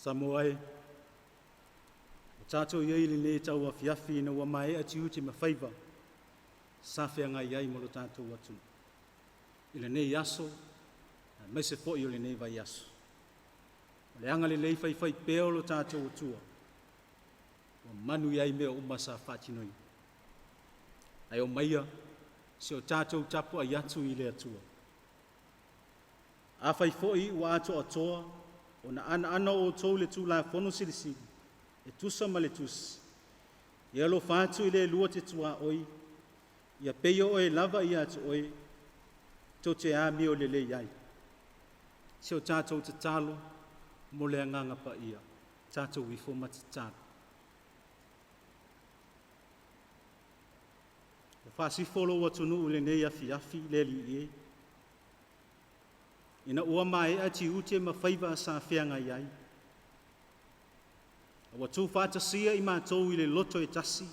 Samoa e, ua tatou i ai i lenei tauafiafi ina ua maea tiute ma faiva sa feagai ai ma lo tatou atunuu i lenei aso aemaise foi o lenei vaiaso. O le agalelei faifaipea o lo tatou Atua, ua manuia ai mea uma sa faatinoina. Ae omaia se o tatou tapuai atu i le Atua. Afai foi ua atoatoa ona anaana outou i le Tulafono Silisili e tusa ma le Tusi, “E alofa atu i le lua te tuaoi, ia pei o oe lava ia te oe,” tou te amio lelei ai. Se o tatou tatalo mo le Agaga Paia, tatou ifo ma tatalo. Ua faasifo lou atunuu i lenei afiafi le Alii e, ina ua maea tiute ma faiva sa feagai ai, ua tuufaatasia i matou i le loto e tasi,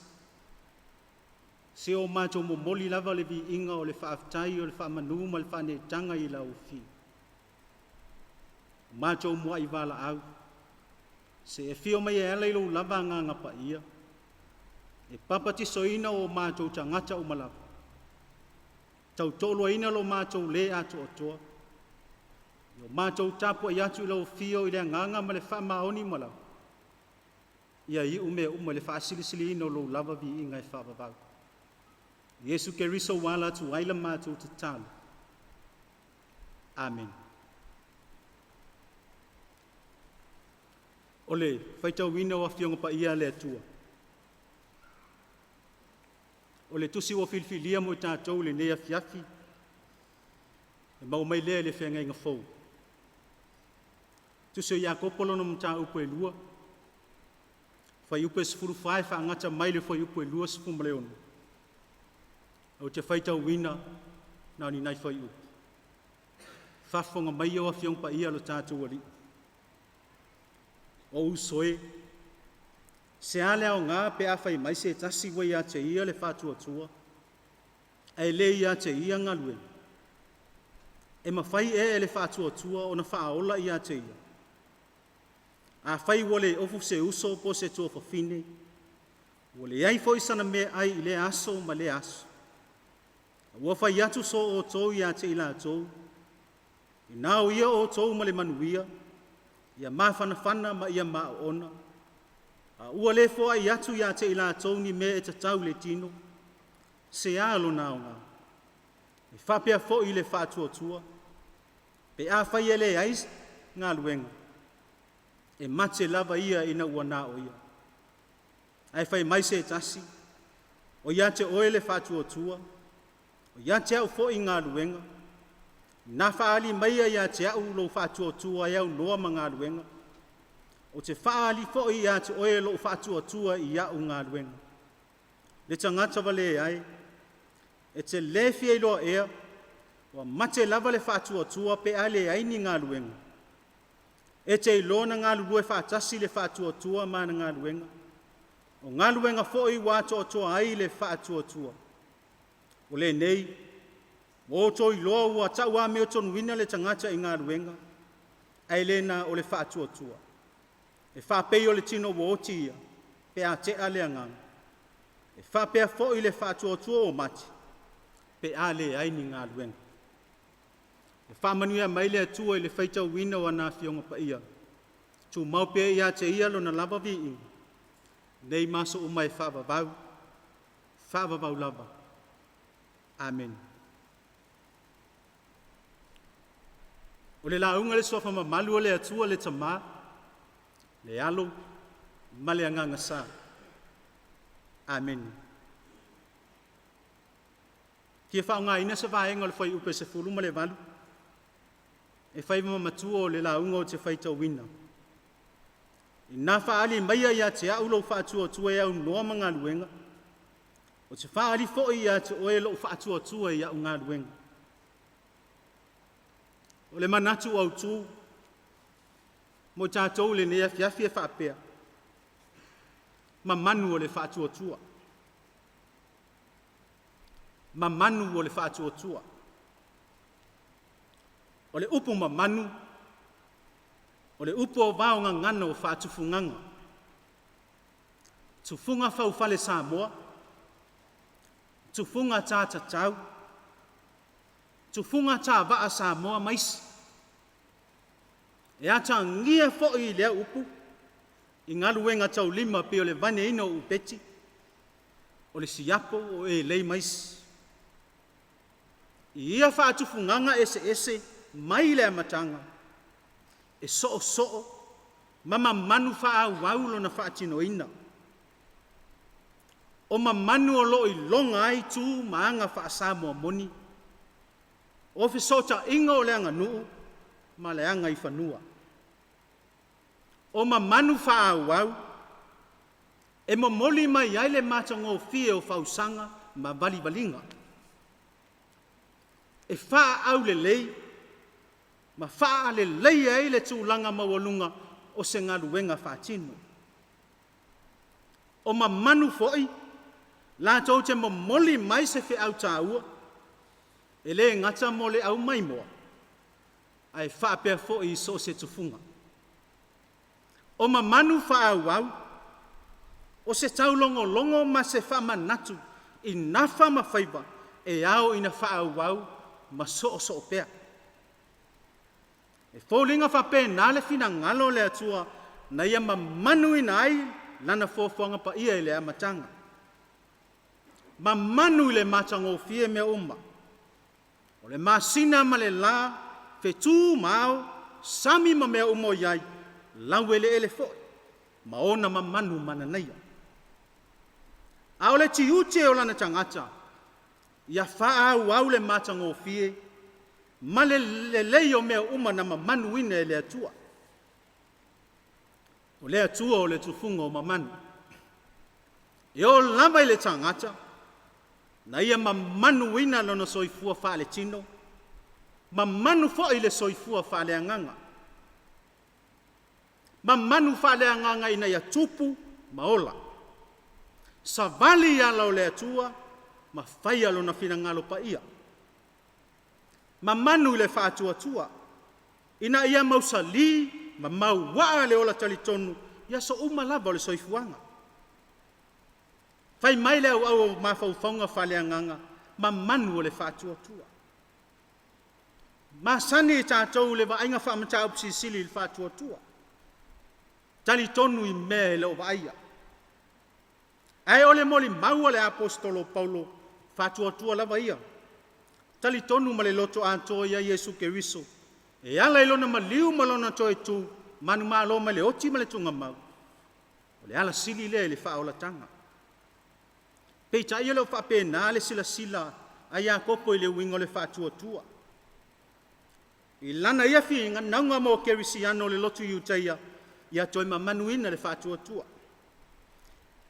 se o matou momoli lava le viiga o le faafetai o le faamanu ma le faaneetaga i lau Afio. O matou muai valaau, se e afio mai e ala i lou lava Agaga Paia, e papatisoina o matou tagata uma lava, tautoaluaina lo matou le atoatoa, o matou tapuai atu i lau Afio i le agaga ma le faamaoni uma lava, ia iu mea uma i le faasilisiliina o lou lava viiga e faavavau. Iesu Keriso ua ala atu ai la matou tatalo. Amene. O le faitauina o Afioga Paia a le Atua, o le tusi ua filifilia mo i tatou i lenei afiafi, e maua mai lea i le Feagaiga Fou. Tusi o Iakopo lona mataupu e 2, fuaiupu e 14 e faagata mai le fuaiupu e 26, ou te faitauina na o ni nai fuaiupu. Faafofoga mai o Afioga Paia a lo tatou Alii. O uso e, se a le aoga pe a fai mai se tasi ua ia te ia le faatuatua, ae le ia te ia galuega? E mafai ea e le faatuatua ona faaola ia te ia? Afai ua le ofu se uso po o se tuafafine, ua leai foi sana meaai i lea aso ma lea aso, ua fai atu so outou ia te i latou, ina o ia outou ma le manuia, ia mafanafana ma ia maoona, a ua le foai atu ia te i latou ni mea e tatau i le tino, se a lona aoga? E faapea foi le faatuatua, pe afai e leai galuega, e mate lava ia ina ua na o ia. Ae fai mai se tasi, o ia te oe le faatuatua, o ia te au foi galuega, na faaali maia ia te au lou faatuatua e aunoa ma galuega, ou te faaali foi ia te oe lou faatuatua i au galuega. Le tagata valea e, e te le fia iloa ea, ua mate lava le faatuatua pe a leai ni galuega? E te iloa na galulue faatasi le faatuatua ma ana galuega, o galuega foi ua atoatoa ai le faatuatua. O lenei, ua outou iloa ua tauamiotonuina le tagata i galuega, ae le na o le faatuatua. E faapei o le tino ua oti ia, pe a tea le agaga. E faapea foi le faatuatua ua mate, pe a leai ni galuega. E faamanuia mai le Atua i le faitauina o ana Afioga Paia, tumau pea ia te Ia lona lava viiga, nei ma aso uma e faavavau, faavavau lava. Amene. O le lauga i le suafa mamalu o le Atua le Tamā, le Alo ma le Agaga Sa. Amene. Fia faaaogaina se vaega o le fuaiupu e 18 e fai ma matua o le lauga ou te faitauina. Ina faaali maia ia te au lou faatuatua e aunoa ma galuega, ou te faaali foi ia te oe lou faatuatua i au galuega. O le manatu autu mo tatou i lenei afiafi e faapea, mamanu o le faatuatua. Mamanu o le faatuatua. O le upu mamanu, O le upu o vao gagana o faatufugaga, tufuga faufale Samoa, tufuga tā tatau, tufuga tāvaa Samoa ma isi. E atagia foi i lea upu i galuega taulima pei o le vaeneina o upeti, o le siapo o elei ma isi. I ia faatufugaga eseese mai le amataga, e soosoo ma mamanu faaauau lona faatinoina. O mamanu o lo o iloga ai tu ma aga faa-Samoa moni, o fesootaiga o le aganuu ma le agaifanua. O mamanu faaauau e momoli mai ai le matagofie o fausaga ma valivaliga. E faaaulelei ma faaleleia ai le tulaga maualuga o se galuega faatino. O mamanu foi latou te momoli mai se feau taua, e le gata mo le aumaimoa, ae faapea foi i so o se tufuga. O mamanu faaauau, o se taulogologo ma se faamanatu i nafa ma faiva e ao ina faaauau ma soosoo pea. E foliga faapena le finagalo o le Atua na ia mamanuina ai Lana foafoaga paia i le amataga. Mamanu i le matagofie mea uma, o le masina ma le la, fetu ma ao, sami ma mea uma o i ai, laueleele foi ma ona mamanu mananaia. A o le tiute o lana tagata, ia faaauau le matagofie ma le lelei o mea uma na mamanuina e le Atua. O le Atua o le tufuga o mamanu. E oo lava i le tagata, na ia mamanuina lona soifua faaletino, mamanu foi le soifua faaleagaga. Mamanu faaleagaga ina ia tupu ma ola. Savali i ala o le Atua ma faia Lona finagalo paia. Mamanu i le faatuatua, ina ia mausali ma mauaa le ola talitonu i aso uma lava o le soifuaga. Fai mai le auau o mafaufauga faaleagaga, mamanu o le faatuatua. Masani i tatou i le vaaiga faa-Mataupu Silisili i le faatuatua, talitonu i mea e le o vaaia. Ae o le molimau a le Aposetolo o Paulo, faatuatua lava ia, talitonu ma le loto atoa ia Iesu Keriso, e ala i Lona maliu ma Lona toe tu manumalo mai le oti ma le tuugamau, o le ala sili lea i le faaolataga. Peitai e le o faapena le silasila a Iakopo i le uiga o le faatuatua. I lana ia finauga mo kerisiano o le lotu Iutaia, ia toe mamanuina le faatuatua,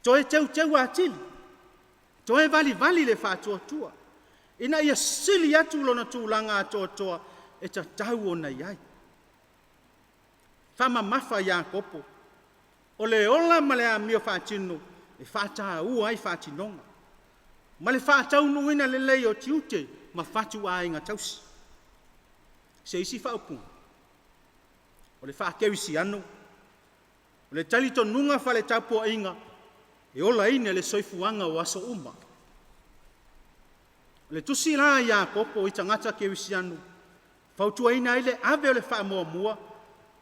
toe teuteu atili, toe valivali le faatuatua, ina ia sili atu lona tulaga atoatoa e tatau ona i ai. Faamamafa Iakopo, o le ola ma le amio faatino e faataua ai faatinoga, ma le faataunuuina lelei o tiute ma fatuaiga tausi. Se isi faaupuga, o le faakerisiano, o le talitonuga faaletapuaiga e olaina i le soifuaga o aso uma. O le tusi la a Iakopo i tagata kerisiano, fautuaina ai le ave o le faamuamua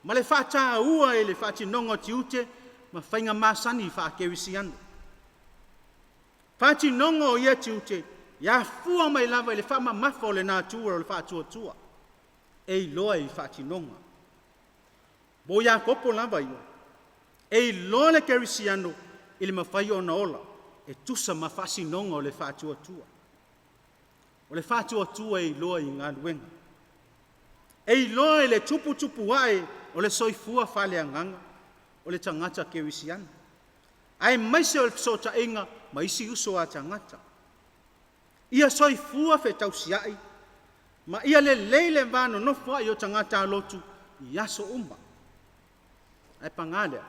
ma le faataua i le faatinoga o tiute ma faiga masani faakerisiano. Faatinoga o ia tiute, e afua mai lava i le faamamafa o le natura o le faatuatua, e iloa i faatinoga. Mo Iakopo lava ia, e iloa le kerisiano i le mafai ona ola e tusa ma faasinoga o le faatuatua. O le faatuatua e iloa i galuega. E iloa i le tuputupu ae o le soifua faaleagaga o le tagata kerisiano, aemaise o le fesootaiga ma isi uso a tagata. Ia soifua fetausiai ma ia lelei le va nonofo ai o tagata lotu i aso uma. Ae paga lea,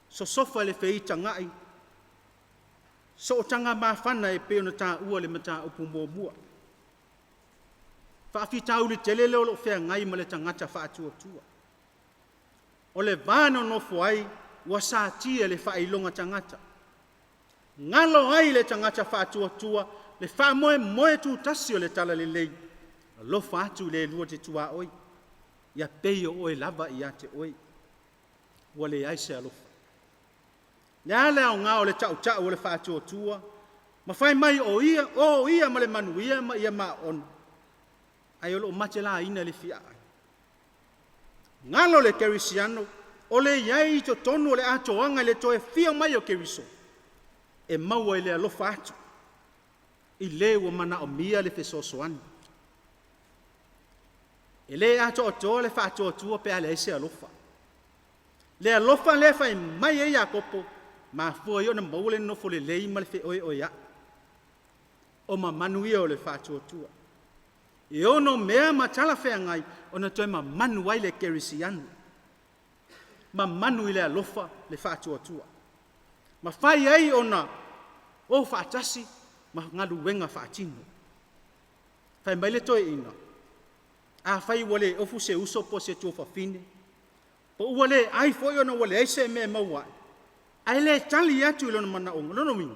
sosofa le feitagai, sootaga mafana e pei ona taua i le mataupu muamua. Faafitauli tele lea o lo o feagai ma le tagata faatuatua. O le va nonofo ai ua satia e le faailoga tagata. Galo ai le tagata faatuatua le faamoemoe tutasi o le talalelei, alofa atu i le lua te tuaoi, ia pei o oe lava ia te oe. Ua leai se alofa. Le a le aoga o le tautau o le faatuatua, ma fai mai o ia, o ia ma le manuia ma ia maona, ae o lo o matelaina i le fiaa. Galo le kerisiano, o le i ai i totonu o le atoaga i le toe afio mai o Keriso, e maua i le alofa atu, i le ua manaomia le fesoasoani. E le atoatoa le faatuatua pe a leai se alofa. Le alofa lea e fai mai ai Iakopo, mafua ai ona maua le nofo lelei ma le feoeoea'i. O mamanu ia o le faatuatua. E onomea ma talafeagai ona toe mamanu ai le kerisiano, mamanu i le alofa le faatuatua. Ma fai ai ona o faatasi ma galuega faatino. Fai mai le toeaina, afai ua le ofu se uso po o se tuafafine, po ua le ai foi ona ua leai se mea e maua ai, ae le tali atu i lona manaoga, o lona uiga,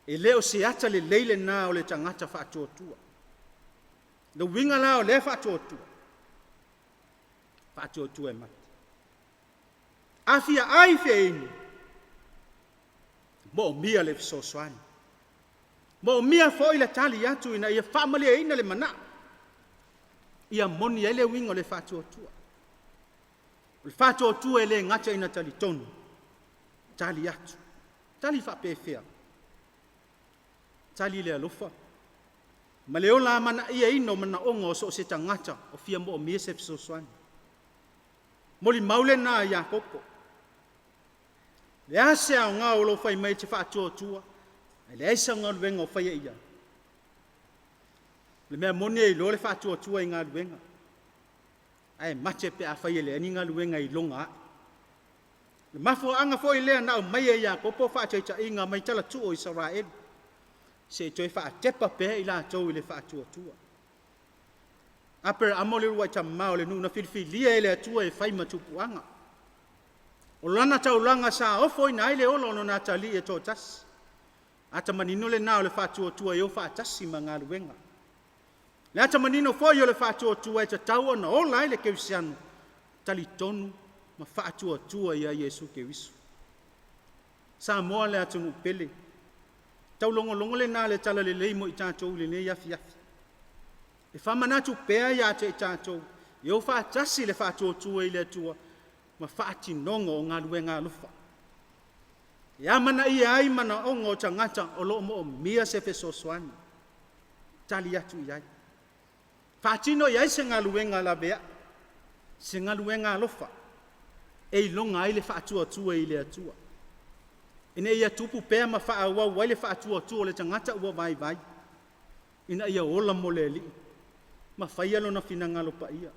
e le o se ata lelei lena o le tagata faatuatua. Le uiga la o lea faatuatua, faatuatua e mate. A fia ai, fia inu, moomia le fesoasoani. Moomia foi le tali atu ina ia faamalieina le manao, ia moni ai le uiga o le faatuatua. O le faatuatua e le gata ina talitonu, tali atu. Tali faapefea? Tali i le alofa ma le ola amanaiaina o manaoga o so o se tagata o fia moomia se fesoasoani. Molimau lena a Iakopo. O le a se aoga o lou fai mai e te faatuatua, ae leai sau galuega o faia i ai? O le mea moni e iloa le faatuatua i galuega, ae mate pe afai e leai ni galuega e iloga ai. O le mafuaaga foi lea na aumai ai e Iakopo faataitaiga mai talatuu o Isaraelu, se i toe faatepa pea i latou i le faatuatua. Aperamo le uluai tama o le nuu na filifilia e le Atua e fai ma tupuaga. O lana taulaga sa ofoina ai le ola o lona atalii e toatasi. Ata manino lena o le faatuatua e o faatasi ma galuega. Le ata manino foi o le faatuatua e tatau ona ola ai le kerisiano, talitonu ma faatuatua ia Iesu Keriso. Samoa le atunuu pele, taulogologo lena i le talalelei mo i tatou i lenei afiafi. E faamanatu pea ia te i tatou, e o faatasi le faatuatua i le Atua ma faatinoga o galuega alofa. E amanaia ai manaoga o tagata o lo o moomia se fesoasoani, tali atu i ai. Faatino i ai se galuega laveai, se galuega alofa, e iloga ai le faatuatua i le Atua. Ina ia tupu pea ma faaauau ai le faatuatua o le tagata ua vaivai, ina ia ola mo le Alii ma faia Lona finagalo paia.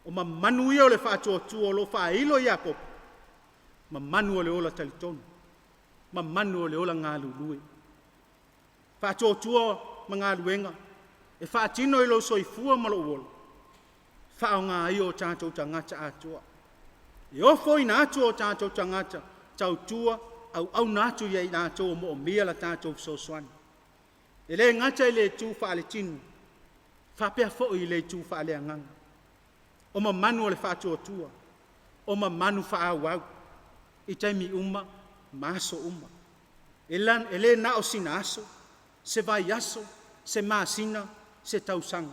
O mamanu ia o le faatuatua o lo o faailo e Iakopo, mamanu o le ola talitonu, mamanu o le ola galulue. Faatuatua ma galuega e faatino i lou soifua ma lou ola, faaaoga ai o tatou tagata atoa. E ofoina atu o tatou tagata tautua auauna atu ia i latou o moomia la tatou fesoasoani. E le gata i le itu faaletino, faapea foi i le itu faaleagaga. O mamanu o le faatuatua, o mamanu faaauau i taimi uma ma aso uma. E le na o sina aso, se vaiaso, se masina, se tausaga,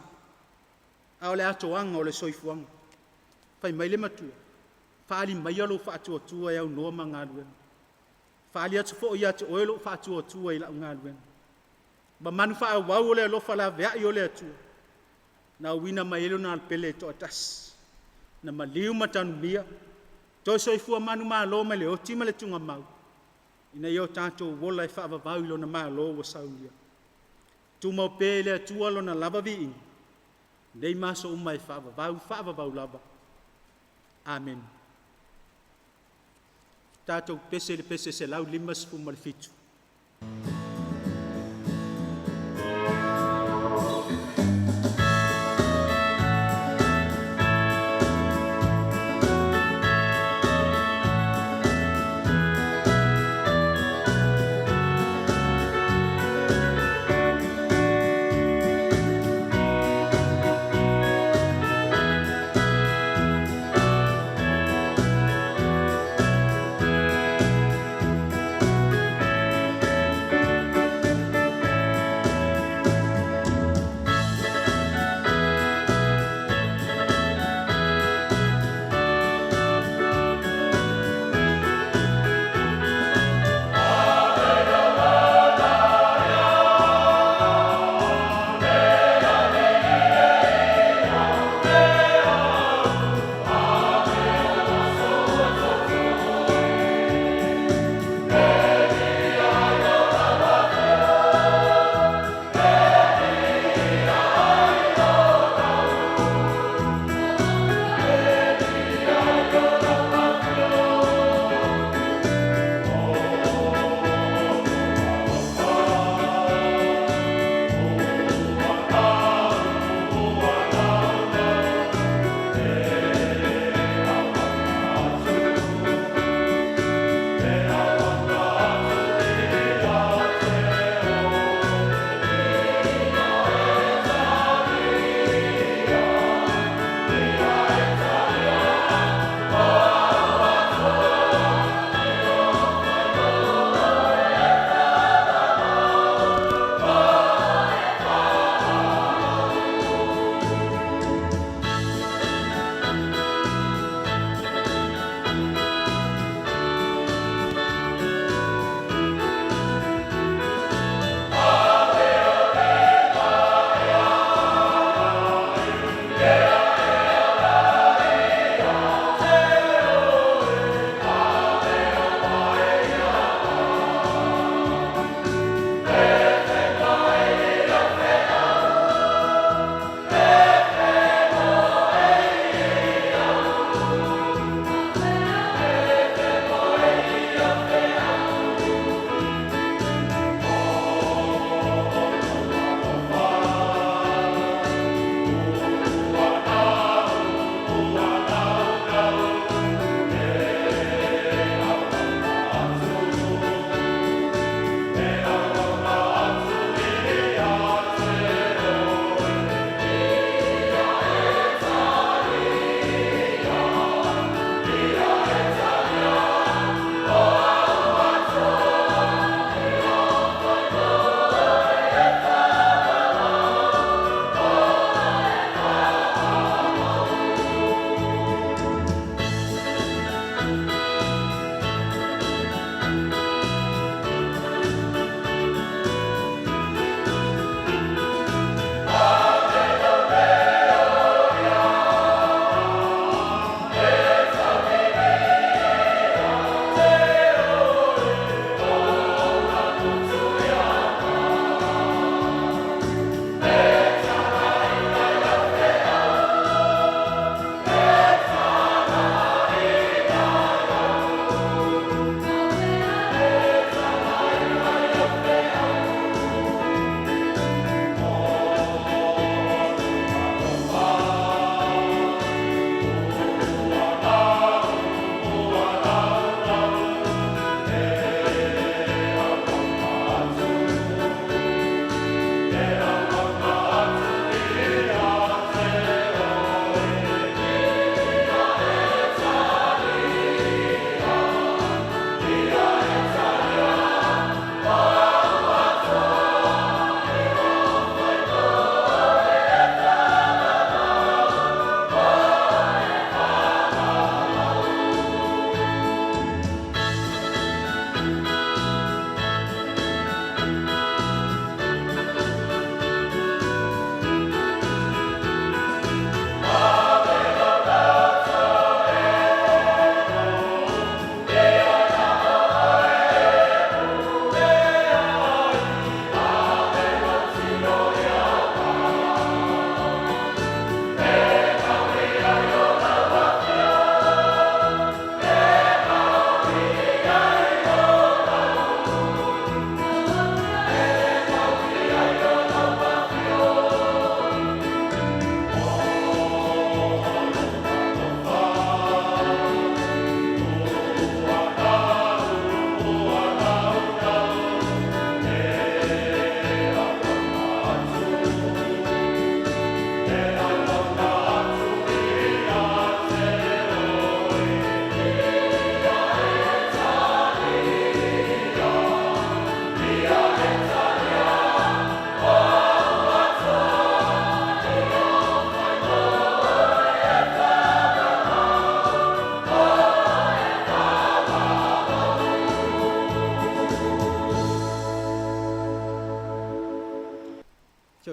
a o le atoaga o le soifuaga. Fai mai le matua, faaali maia lou faatuatua e aunoa ma galuega. Faaali atu foi ia te oe lou faatuatua i lau galuega. Mamanu faaauau o le alofa laveai o le Atua, na auina mai ai Lona Alo Pele e toatasi, na maliu ma tanumia, toe soifua manumalo mai le oti ma le tugamau, ina ia o tatou ola e faavavau i Lona Malo ua saunia. Tumau pea i le Atua Lona lava viiga, nei ma aso uma e faavavau, faavavau lava. Amene. Tatou pese i le pese 157.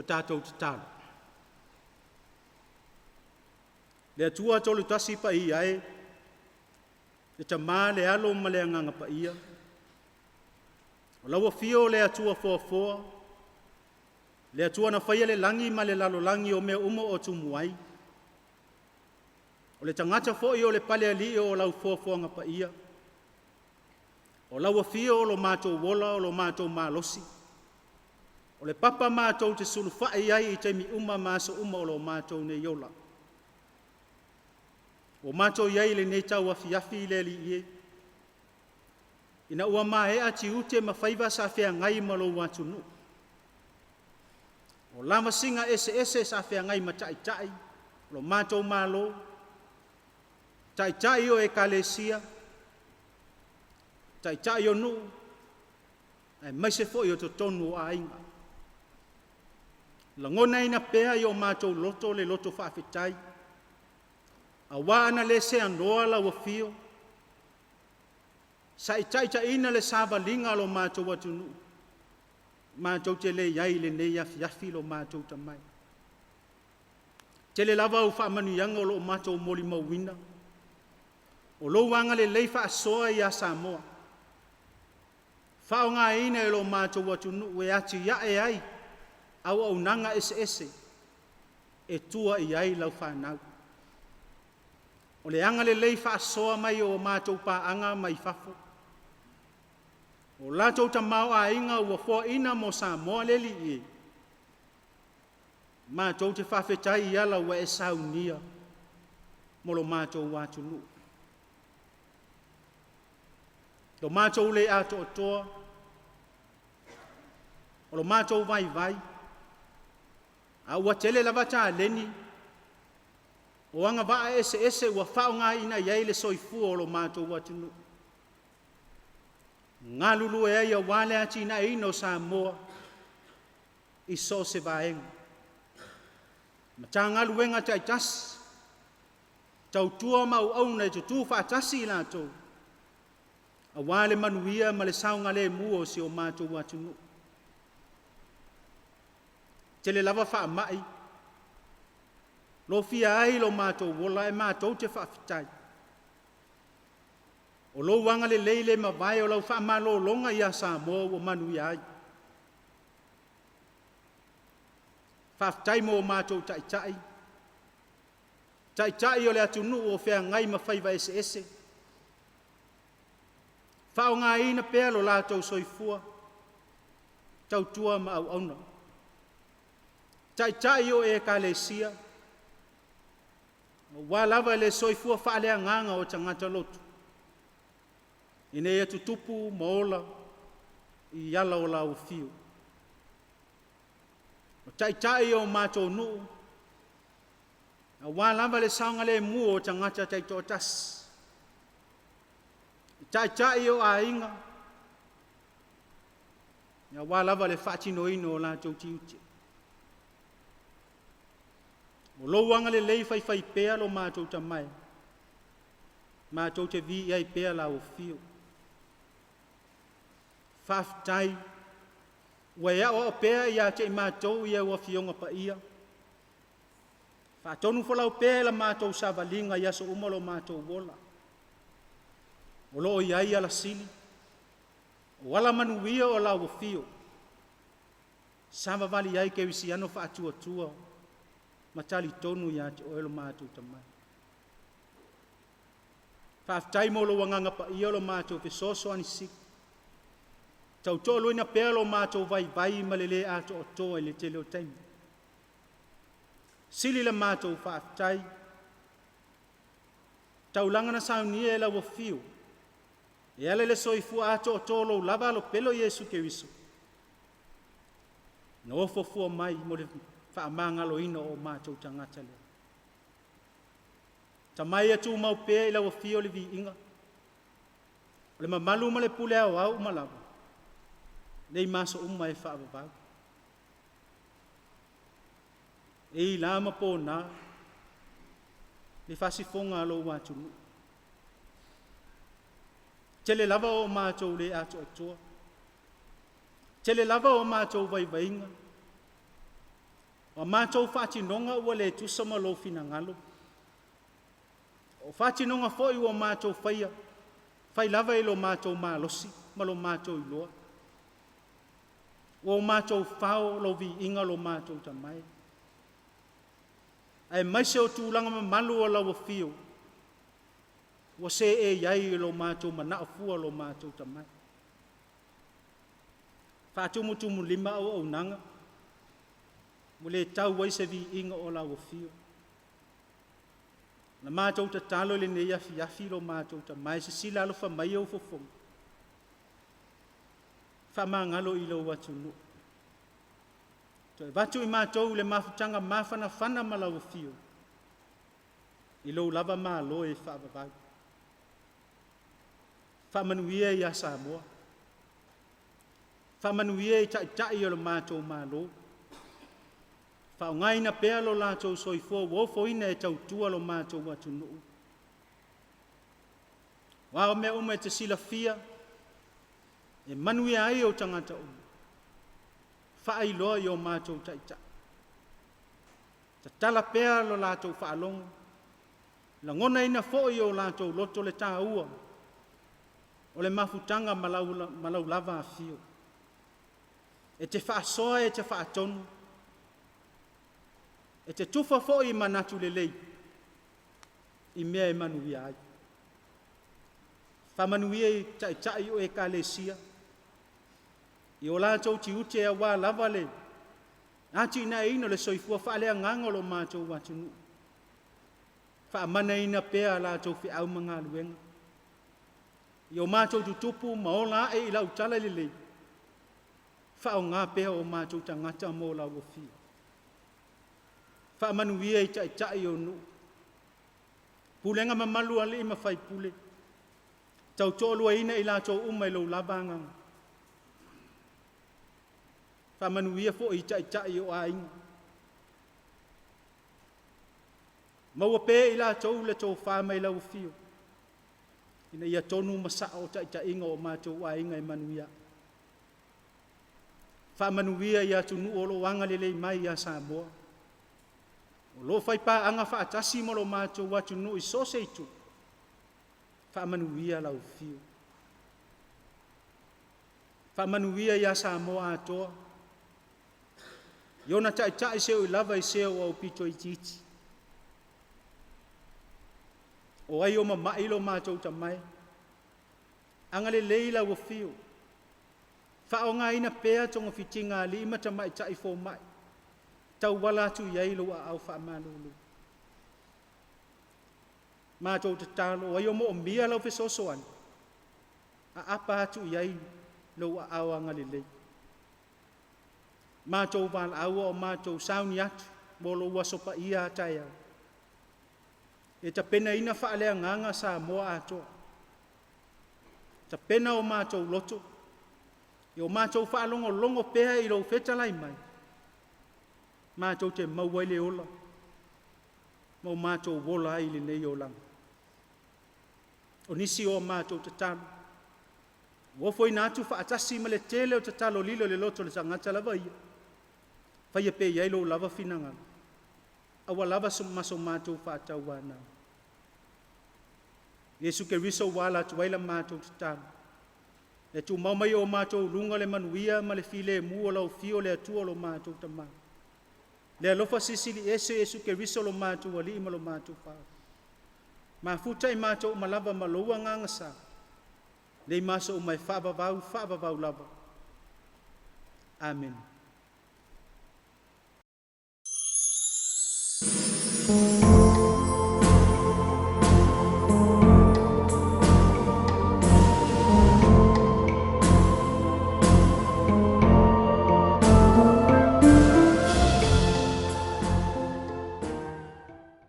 tatou tatalo. Le Atua Tolutasi Paia e, le Tama, le Alo ma le Agaga Paia, o lau afio o le Atua foafoa, le Atua na faia le lagi ma le lalolagi o mea uma o tumu ai, o le tagata foi o le palealii o lau foafoaga paia, o lau afio o lo matou ola o lo matou malosi, o le papa matou te sulufai i ai i taimi uma ma aso uma o lo matou nei ola. Ua matou i ai i lenei tauafiafi le Alii e, ina ua maea tiute ma faiva sa feagai ma lou atunuu, o lavasiga eseese sa feagai ma Taitai o lo matou Malo, Taitai o Ekalesia, Taitai o nuu, aemaise foi o totonu o aiga. Lagonaina pea i o matou loto le loto faafetai, aua ana le seanoa lau afio, sa i taitaiina le savaliga a lo matou atunuu, matou te le i ai i lenei afiafi lo matou Tamai. Tele lava au faamanuiaga o lo o matou molimauina, o lou agalelei faasoa ia Samoa, faaaogaina e lo matou atunuu e atiae ai auaunaga eseese e tua i ai lau fanau. O le agalelei faasoa mai o matou paaga mai fafo, o latou tamaoaiga ua foaina mo Samoa le Alii e, matou te faafetai i ala ua e saunia mo lo matou atunuu. Lo matou le atoatoa, o lo matou vaivai, a ua tele lava taleni o agavaa eseese ua faaaogaina i ai le soifua o lo matou atunuu, galulue ai aua le atinaeina o Samoa i so o se vaega. Matagaluega taitasi, tautua ma auauna e tutu faatasi i latou, aua le manuia ma le saogalemu o si o matou atunuu. E tele lava faamai lofia ai lo matou ola ae matou te faafetai, o lou agalelei le mavae o lau faamalologa ia Samoa ua manuia ai. Faafetai mo o matou taitai, taitai o le atunuu o feagai ma faiva eseese, faaaogaina pea lo latou soifua, tautua ma auauna. Taitai o Ekalesia, aua lava le soifua faaleagaga o tagata lotu, ina ia tutupu ma ola i ala o lau afio. O Taitai o matou nuu, aua lava le saogalemu o tagata taitoatasi. Taitai o aiga, aua lava le faatinoina o latou tiute. O lou agalelei faifaipea lo matou Tamai, matou te viia ai pea lau afio. Faafetai ua e aoao pea ia te i matou i au Afioga Paia, faatonufolau pea i la matou savaliga i aso uma o lo matou ola, o lo o i ai ala sili, o ala manuia o lau afio, savavali ai kerisiano faatuatua ma talitonu ia te Oe lo matou Tamai. Faafetai mo lou Agaga Paia lo matou fesoasoani sili, tautoaluaina pea lo matou vaivai ma le le atoatoa i le tele o taimi. Sili la matou faafetai, taulaga na saunia e lau afio, e ala i le soifua atoatoa o lou lava Alo pele o Iesu Keriso, na ofo fua mai mo le faamagaloina o matou tagata. Tamai ia tumau pea i lau afio le viiga, o le mamalu ma le pule aoao uma lava, nei ma aso uma e faavavau. E i la ma pona, le faasifoga a lou atunuu. Tele lava o matou le atoatoa, tele lava o matou vaivaiga. O a matou faatinoga ua le tusa ma lou finagalo. O faatinoga foi ua matou faia, fai lava i lo matou malosi ma lo matou iloa. Ua o matou fao lou viiga lo matou tamae. Aemaise o tulaga mamalu o lau afio, ua seei ai lo matou manao fua lo matou tamae. Faatumutumulima auaunaga, ua le tau ai se viiga o lau afio. Na matou tatalo i lenei afiafi lo matou tamae, sisila alofa mai ou fofoga, faamagalo i lou atunuu. Toe avatu i matou le mafutaga mafanafana ma lau afio, i lou lava malo e faavavau. Faamanuia ia Samoa, faamanuia i taitai o le matou Malo, faaaogaina pea lo latou soifua ua ofoina e tautua lo matou atunuu. O a mea uma e te silafia, e manuia ai ou tagata uma, faailoa i o matou taitai. Tatala pea lo latou faalogo, lagonaina foi e o latou loto le taua o le mafutaga ma lau lava afio. E te faasoa, e te faatonu, e te tufa foi manatu lelei i mea e manuia ai. Faamanuia i taitai o ekalesia, i o latou tiute aua lava le atinaeina o le soifua faaleagaga o lo matou atunuu. Faamanaina pea a latou feau ma galuega. I o matou tutupu ma ola ae i lau tala lelei, faaaoga pea o matou tagata mo lau afio. Faamanuia i taitai o nuu, pulega mamalu a alii ma faipule, tautoaluaina i latou uma i lou lava agaga. Faamanuia foi i taitai o aiga. Maua pea e i latou le tofa mai lau afio, ina ia tonu ma sao taitaiga o matou aiga e manuia ai. Faamanuia i atunuu o lo o agalelei mai ia Samoa, o lo o faipaaga faatasi ma lo matou atunuu i so o se itu, faamanuia lau afio. Faamanuia ia Samoa atoa, i ona taitai seia oo lava i se ua aupito itiiti. O ai o mamai lo matou tamae, agalelei lau afio, faaaogaina pea togafitiga a alii ma tamaitai fomai, tauala atu i ai lou aao faamalulu. Matou tatalo, o ai o moomia lau fesoasoani, aapa atu i ai lou aao agalelei. Matou valaau a o matou sauni atu mo lou aso paia a taeao, e tapenaina faaleagaga Samoa atoa. Tapena o matou loto, ia o matou faalogologo pea i lou fetalai mai, matou te maua ai le ola, ma o matou ola ai i lenei olaga. O nisi o a matou tatalo, ua ofoina atu faatasi ma le tele o tatalo lilo i le loto o le tagata lava ia, faia pea i ai lou lava finagalo, aua lava ma so matou faatauanau. Iesu Keriso ua ala atu ai la matou tatalo, e tumau mai o matou luga le manuia ma le filemu o lau afio le Atua lo matou Tama. Le alofa silisili ese Iesu Keriso lo matou Alii ma lo matou Faaola. Mafuta i matou uma lava ma lou agaga sa, nei ma aso uma e faavavau, faavavau lava. Amene.